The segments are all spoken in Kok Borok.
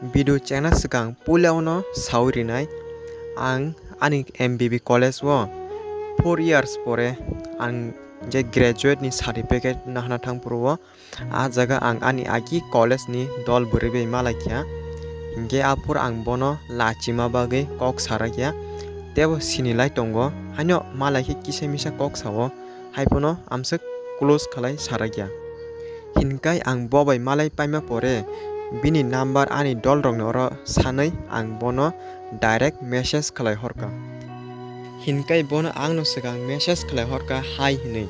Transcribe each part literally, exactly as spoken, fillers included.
Video chengna swkang puila uno sawi rinai, ang ani M B B college o four years pore ang je graduate ni certificate nahna thang phuru o, ah jaga ang ani agi college ni dol bwrwi bai malai kha, hinkhe aphuru ang bono lachima bagwi kok sarakya, tebo sinilai tongo, haino malai khe kisa misa kok sao, haiphano amswk close khlai sarakya. Hinkai ang bo bai malai paima pore, bini number ani dol rokni oro sanwi ang bono direct message khlai horka. Hinkai bono angno swkang message khlai horka, "Hi," hinwi.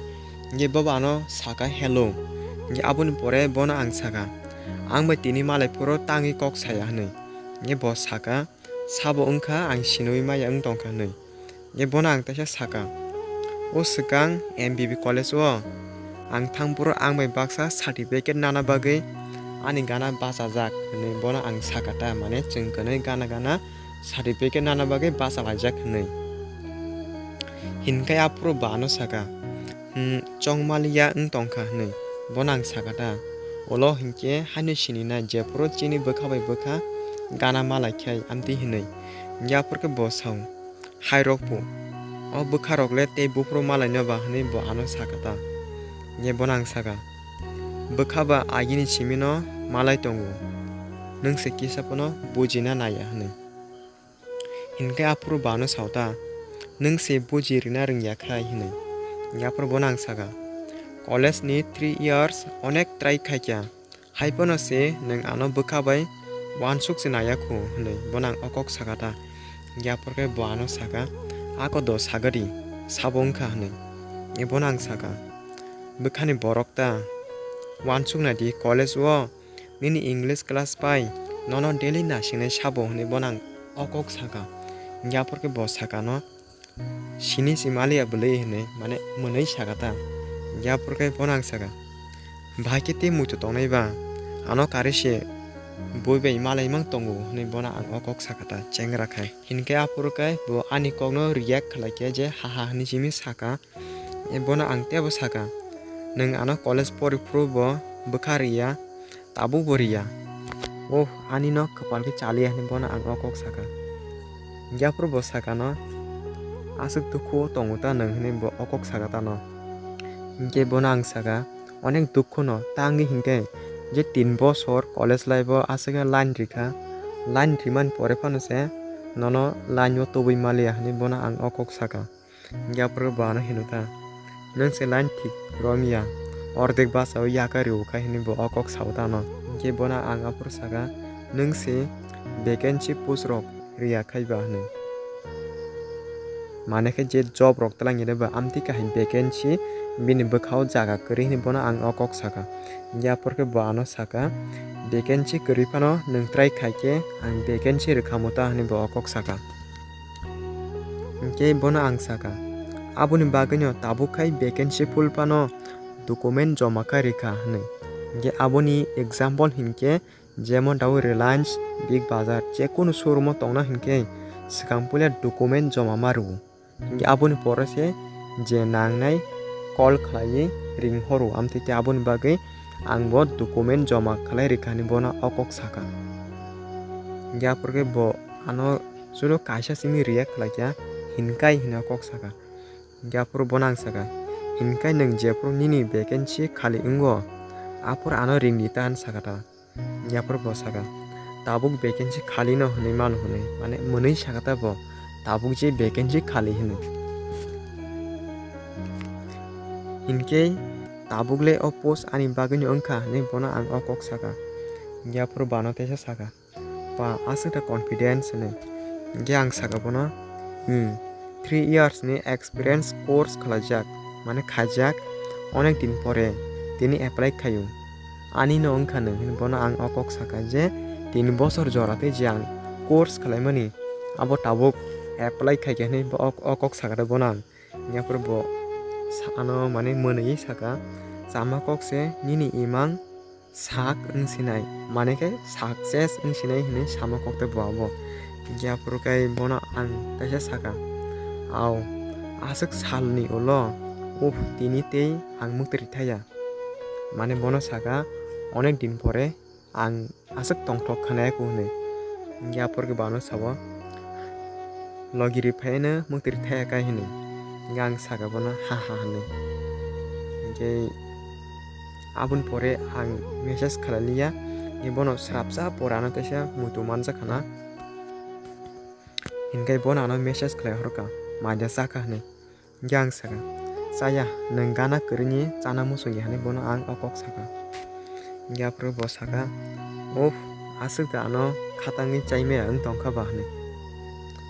Hinkhe bo ano saka, "Hello." Hinkhe aboni pore bono ang saka, "Ang bai tini malai phuru tangwi kok saya," hinwi. Hinkhe bo saka, "Sabo wngkha, ang sinwi maya wng tongkha," hinwi. Hinkhe bono ang teisa saka, "O swkang M B B college o ang thang phuru ang bai baksa certificate nana bagwi ani gana bachajak," hinwi bono ang saka ta, mane chwng kwnwi gana gana certificate nana bagwi bachalaijak hinwi. Hinkai aphuru bo ano saka, "Hmm, chongmaliya wng tongkha," hinwi bono ang saka ta. Ulo hinkhe haino sinina jephuru chini bwkha bai bwkha gana malai khai amtwi hinwi. Hinkhe aphuru khe bo sao, "Hai rok pu, o bwkha rok le tei buphuru malai no ba?" hinwi bo ano saka ta. Hinkhe bono ang saka, "Bwkha ba agini simi no malai tongo, nwng se kisa phano bujina naiya," hinwi. Hinkhe aphuru bo ano sao ta, "Nwng se buji rwna rwngya khai," hinwi. Hinkhe aphuru bono ang saka, "College ni three years onek try khaikha, hai phano se nwng ano bwkha bai uansuk se naiya khu," hinwi bono ang o kok saka ta. Hinkhe aphuru khe bo ano saka, "Ako do sagadi, sabo wngkha," hinwi. Hinkhe bono ang saka, "Bwkhani borok ta, uansuk nai di, college o nini English class pai nono daily nasingnai sabo?" hinwi bono ang o kok saka. Hinkhe aphuru khe bo saka no, "Sini si maliya bwlwi," hinwi, mane mwnwi saka ta. Hinkhe aphuru khe bono ang saka, "Bahai khe tei muitu tongnai ba? Ano kari se bui bai malai mang tongo," hinwi bono ang o kok saka ta chengra khai. Hinkhe aphuru khe bo ani kokno react khlai khe je ha ha hinwi simi saka. E bono ang teibo saka, "Nwng ano college pori phuru bo bwkha riya, tabuk bo riya. Oh, ani no kwpal khe chaliya," hinwi bono ang o kok saka. Hinkhe aphuru bo saka no, "Aswk dukhu o tongo ta nwng?" hinwi bo o kok saka ta no. Hinkhe bono ang saka, "Onek dukhu no, ta wngwi hinkhe je tin bosor college life o aswk khe line rikha, line rimani pore phano se nono line o tubui maliya," hinwi bono ang o kok saka. Hinkhe aphuru bo ano hino ta, "Nwng se line thik romya, ordek bachao yakarwi o kha," hinwi bo o kok sao ta no. Hinkhe bono ang aphuru saka, "Nwng se vacancy post rok riya khai ba?" hinwi. Mane khe je job rok twlang ya ba, amtwi kaham vacancy bini bwkhao jaga kwrwi hinwi bono ang o kok saka. Hinkhe aphuru khe bo ano saka, "Vacancy kwrwi phano nwng try khai khe ang vacancy rwkha mu ta?" hinwi bo o kok saka. Hinkhe bono ang saka, "Aboni bagwino tabuk khai vacancy full phano document joma kha rikha," hinwi. Hinkhe aboni example hinkhe jemon tabuk Reliance, Big Bazaar, jekunu showroom o tongna hinkhe swkang puila document joma ma rwo. Hinkhe aboni pore se je nangnai call khlaiwi ring horo, amtwi khe aboni bagwi ang bo document joma khlai rikha hinwi bono o kok saka. Hinkhe aphuru khe bo ano chwlo kaisa simi react khlaikha, "Hinkai?" hinwi o kok saka. Hinkhe aphuru bono ang saka, "Hinkai nwng jephuru nini vacancy khali wngo, aphuru ano ringdi ta," hinwi saka ta. Hinkhe aphuru bo saka, "Tabuk vacancy khali no hinwi mano hinwi," mane mwnwi saka ta bo, "Tabuk je vacancy khali," hinwi. Hinkhe tabuk le o post ani bagwino wngkha hinwi bono ang o kok saka. Hinkhe aphuru bo ano teisa saka, "Ba, aswk ta confidence," hinwi. Hinkhe ang saka bono, "Hmm, three years ni experience course khlaijak, mane khaijak, onek din pore tini apply khaio. Ani no wngkha nwng," hinwi bono ang o kok saka je, "Tin bosor jora tei je ang course khlaimani, abo tabuk apply khaikha," hinwi bo o, o kok saka de bono ang. Hinkhe aphuru bo sa-, ano mane mwnwi saka, "Chama kok se nini imang sak wng sinai, mane khe success wng sinai," hinwi sama kok tei bo abo. Hinkhe aphuru khe bono ang kaisa saka, "Au, aswk salni ulo, uff, tini tei ang muktwi rithaya." Mane bono saka, "Onek din pore ang aswk tongthok khwnayaku hwnwi. Hwnkhe aphuru khe bono sabo, "Logi ri phaino mwktwi thaya kai," hwnwi. Hwnkhe ang saka bono, "Ha ha," hwnwi. Hwnkhe aboni pore ang message khlai liya, hwnkhe bono swrapsa pore ano teisa muitu manjak khana. Hinkhe bono ano message khlai horkha, "Maida chakha?" hwnwi. Hwnkhe ang sakha, "Chaya, nwng gana kwrwini chana muchungya," hwnwi bono ang o kok sakha. Hwnkhe aphuru bo sakha, "Uff, aswk da ano khatangwi chaimaya wng tongkha ba," hwnwi.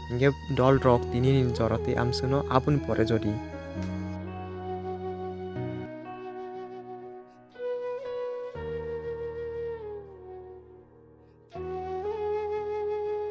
Hwnkhe dol rok tini ni jora twi amswkno aboni pore jodi